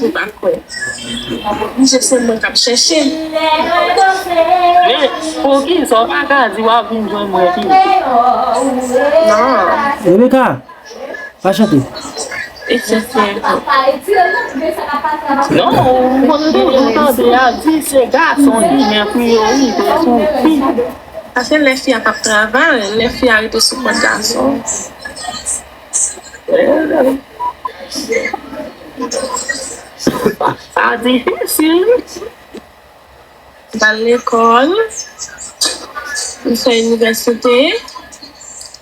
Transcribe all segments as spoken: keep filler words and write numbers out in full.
Ou pa kwè. Oblije se mwen k ap chèche. Men, poukisa w pa ka di w ap vin jwenn mwen tou? Non. Rebecca, pa chante. Eksepte. Non, ou konn toujou tande y ap di se gason ki gen priyorite sou fi. Paske lè fi a p ap travay, lè fi a rete sou kont gason. Sa difisil wi. M al lekòl, m fè inivèsite,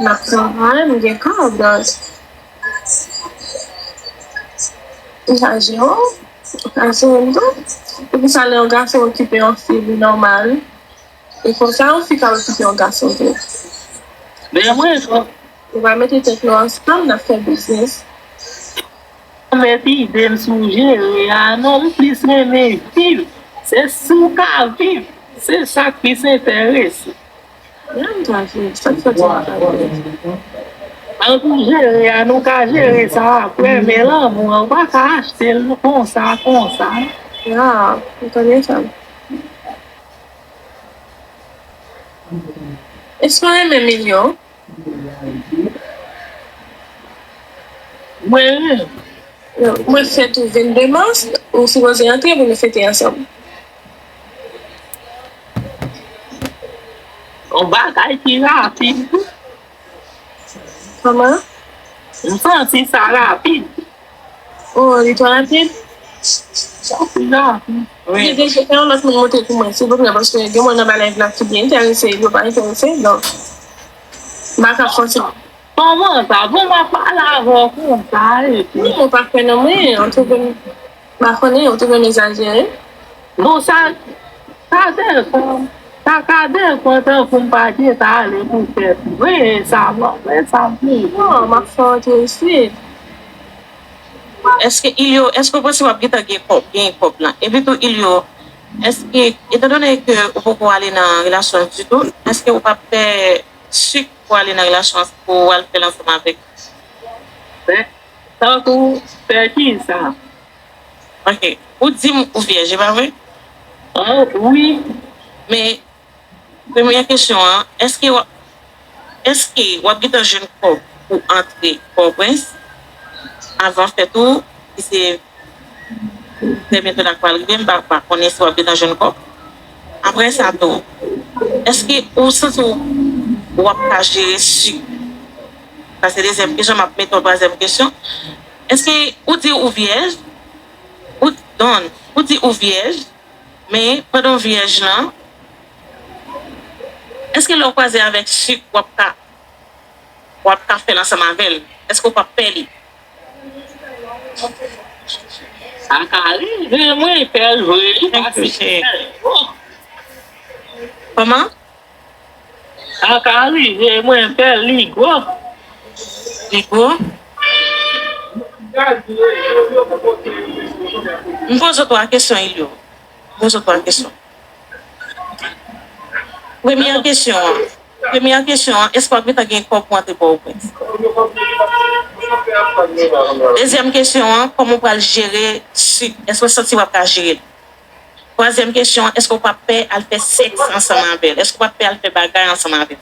m ap travay, m gen kòb. M ka jere w, ou ka jere m tou. Epi sa lè yon gason okipe yon fi, li nòmal. E konsa yon fi ka okipe yon gason tou. Men mwen, nou va mete tèt nou ansanm, n ap fè biznis. Ou met ide m sou jere a non, m plis renmen viv. Se si w ka viv, se sa k plis enterese. Menm sa, se sa k fè di m ka viv. Tankou jere a, nou ka jere sa apre, men lanmou an, ou pa ka achte l konsa, konsa. Ya, m konnen sa. Èske w renmen Milyon? Mwen, mwen fèt ou vennde mas, ou sipoze antre pou nou fete ansanm. Yon bagay ki rapid. Kòman? M santi sa rapid. Oh, li twò rapid? Sa pi rapid. Wi. Deje fè yon lòt moun montre pou mwen, silvouplè, paske gen moun nan ba live la ki byen enterese, yo pa enterese, donk, m pa ka fòse. Kòman sa? Bon, m ap pale avè w konsa, epi. Non, mwen pa kwè nan mwen, an tou, m pa konnen, an tou, m egzajere. Non, sa, sa depann. Sa ka depann, tankou m pa gentan ale pou fèt. Wi, sa bon, wi, sa bon. Non, m ap fè w antre isit. Èske Ilio, èske w panse w ap gentan gen kòb, gen kòb lan? Epi tou, Ilio, èske, etandone ke ou poko ale nan relasyon ditou, èske ou p ap fè sik pou ale nan relasyon pou w al fè l ansanm avèk? Fè, tankou, fè kisa? Ok. Ou di m ou vyèj, e pa vre? Ah, wi. Men, premyè kesyon an, èske w ap, èske w ap gentan jwenn kòb pou antre Pòtoprens avan fèt ou, ki se trè byento la k pral rive, m pa, pa konnen si w ap gentan jwenn kòb. Apre sa tou, èske ou santi w, w ap ka jere sik? Sa se dezyèm kesyon, m ap mete yon twazyèm kesyon. Èske ou di ou vyèj? Ou, don, ou di ou vyèj, men pandan w vyèj lan, èske lè w kwaze avèk sik, w ap ka, w ap ka fè l ansanm avè l? Èske w p ap pè li? Sa ka rive, mwen pè l vre, li pa si pè l. Kòman? Sa ka rive, mwen pè l, li gwo. Li gwo? M poze w twa kesyon, Ilio. M poze w twa kesyon. Premyè kesyon an. Premyè kesyon an, èske w ap gentan gen kòb pou antre Pòtoprens? Dezyèm kesyon an, kòman w pral jere sik? Èske w santi w ap ka jere l? Twazyèm kesyon an, èske w p ap pè al fè sèks ansanm avè l? Èske w p ap pè al fè bagay ansanm avè l?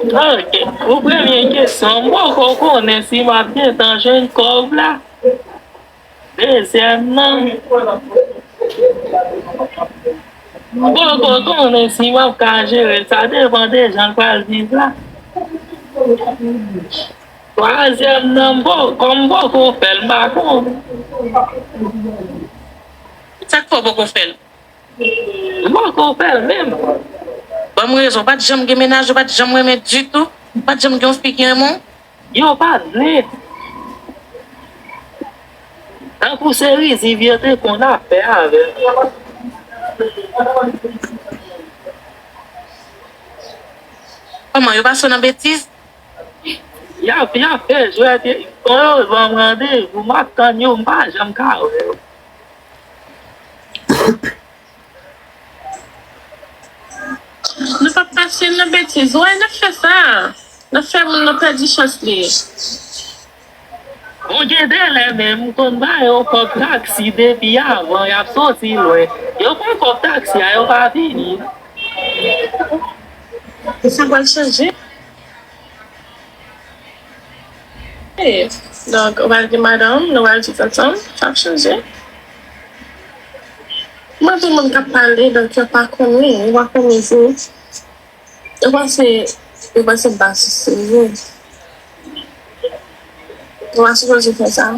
Ok. Pou premye kesyon, m poko konnen si m ap gentan jwenn kòb la. Dezyèm nan, m poko konnen si m ap ka jere l. Sa depann de jan l pral viv la. Twazyèm nan, m po-, kòm m poko fè l, m pa konnen. Sa k fè w poko fè l? M poko fè l menm. Ban m rezon, w pa t janm gen mennaj, ou pa t janm renmen ditou, ou pa t janm gen yon fi ki renmen w? Yo pa t vle. Tankou se rizib yo te konn ap fè avè m. Kòman, yo pase w nan betiz? Y ap, y ap fè jwèt, kon yo ban m randevou, m ap tann yo, m pa janm ka wè yo. Nou p ap pase nan betiz. Wè, n ap fè sa. N ap fè moun nan pèdi chans li. Bon, gen de lè menm, m konn ba yo kòb taksi depi avan, y ap soti lwen. Yo pran kòb taksi a, yo pa vini. Sa pral chanje. Donk, ou pral gen madanm, nou pral viv ansanm, sa ap chanje. Mwen, tout moun k ap pale, donk, yo pa konnen, yo pa konnen, se, yo panse, yo panse m pa sou serye. Ou pa sipoze fè sa.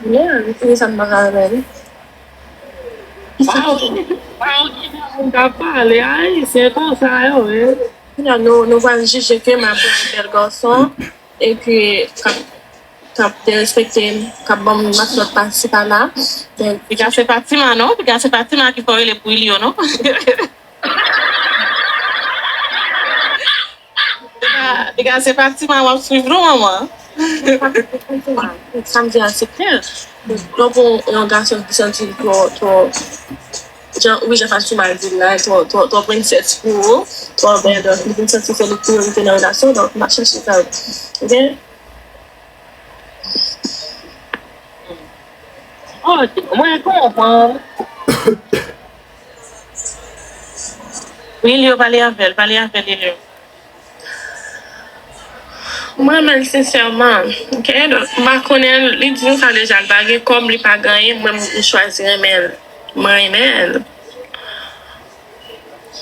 Men, se sa m pa ka fè. Pa okipe, pa okipe moun k ap pale, Ayisyen konsa yo ye. Kounye a, nou, nou pral jije ke m ap yon bèl gason, epi k ap, k ap derespekte m, k ap ban m matlòt pasi pala. Piga se Fatima, non? Piga se Fatima ki fè w rele pou Ilio, non? Piga, piga se Fatima w ap swiv, non, manman? Sa m di a, se klè. Lè w pou yon gason ki santi l twò, twò, jan, wi, jan Fatima di l la, twò, twò, twò prensès pou ou, twò bèl, donk, li vin santi se li k priyorite nan relasyon, donk, m ap chèche sa. Ok? Ok, mwen konprann. Wi, Ilio, pale avè l, pale avè l, Ilio. Mwen menm, sensèman, ok, donk, m pa konnen, li di m sa deja, l pa gen kòb, li pa gen anyen, mwen, m chwazi renmen l. Mwen renmen l.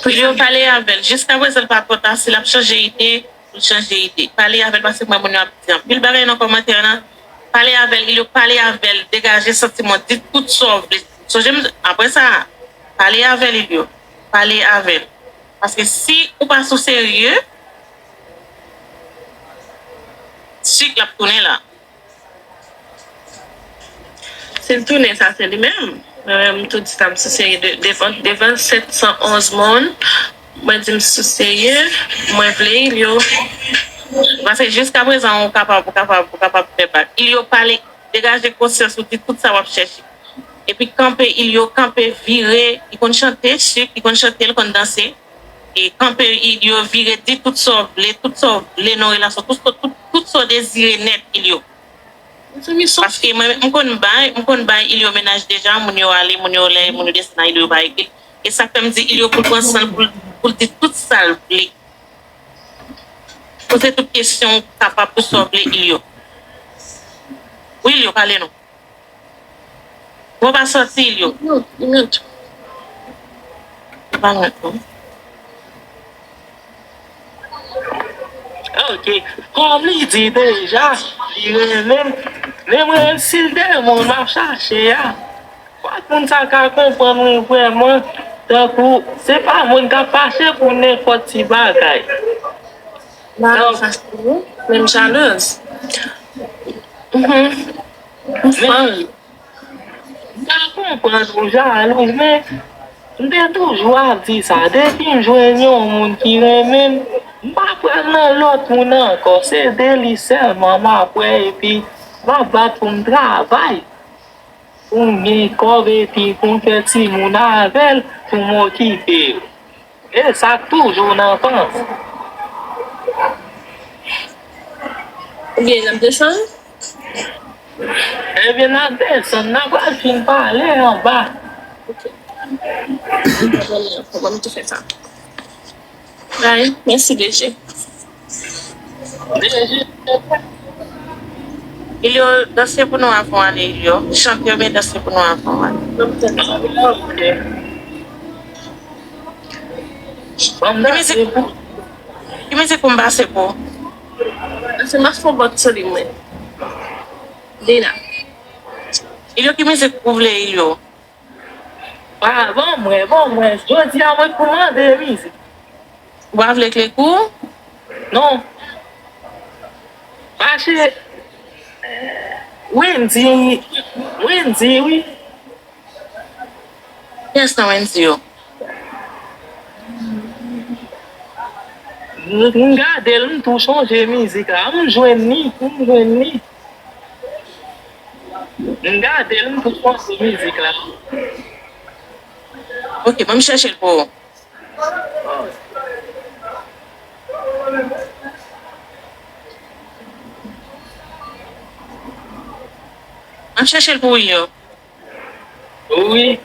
Ilio, pale avè l. Jiska prezan, l pa twò ta. Si l ap chanje ide, pou l chanje ide. Pale avè l, paske m wè moun yo ap di anpil bagay nan kòmantè yo, nan. Pale avè l, Ilio, pale avè l. Degaje santiman w, di tout sa w vle. Sonje m, apre sa, pale avè l, Ilio. Pale avè l. Paske si ou pa sou serye, chik l ap tounen la. Si l tounen, sa se li menm. Mwen menm, m tou di sa, m sou serye de, devan, devan sèt san onz moun, mwen di m sou serye, mwen vle Ilio. Paske jiska prezan, ou kapab, ou kapab, ou kapab fè bak. Ilio, pale, degaje konsyans ou, di tout sa w ap chèche. Epi kanpe, Ilio, kanpe, vire, li konn chante, chik, li konn chante, li konn danse. E kanpe, Ilio, vire, di tout sa w vle, tout sa w vle nan relasyon, tout, tout, tout sa w dezire nèt, Ilio. Paske mwen, m konn bay, m konn bay Ilio mennaj deja, moun yo ale, moun yo lè, moun yo desann, Ilio pa ekri. E sa k fè m di Ilio pou l pran san l, pou l, pou l di tout sa l vle. Poze tout kesyon ou kapab pou sa w vle, Ilio. Wi, Ilio, pale non. Bon, pa sòti, Ilio. Non, li mèt. Pa mèt, non. Ok. Kòm li di deja, li renmen m. Men mwen, si l de moun m ap chache a, fòk moun sa ka konprann mwen vrèman. Tankou, se pa moun k ap fache pou nenpòt ti bagay. Donk, fache pou menm jalèz. Mhm. Ou fanm. M ka konprann ou jalou, men m te toujou ap di sa, depi m jwenn yon moun ki renmen m, m pa pral nan lòt moun ankò, se de li sèlman m ap wè, epi m ap bat pou m travay, pou m gen kòb, epi pou m fè timoun avè l, pou m okipe yo. E sa k toujou nan pans. Oubyen n ap desann? Ebyen, n ap desann, n ap al fin pale anba. Ok. Bon, bon, nou tou fè sa. Bye. Mèsi, D J. D J. Ilio, danse pou nou avan w ale, Ilio. Chante oubyen danse pou nou avan w ale. Ok. Ban m danse pou. Ki mizik pou m pase pou ou? Se m ap fè yon bòt sou li, mwen. Dina. Ilio, ki mizik ou vle, Ilio? Ah, ban mwen, ban mwen. Jodi a, mwen pou mande mizik. Ou pa vle Klekou? Non. Mache. Wendy. Wendy, wi. Kiyès nan Wendy yo? M, m gade l, m tou chonje mizik la. M jwenn li, m jwenn li. M gade l, m tou chonje mizik la. Ok, ban m chèche l pou ou. Oh. M ap chèche l pou ou yo. Wi.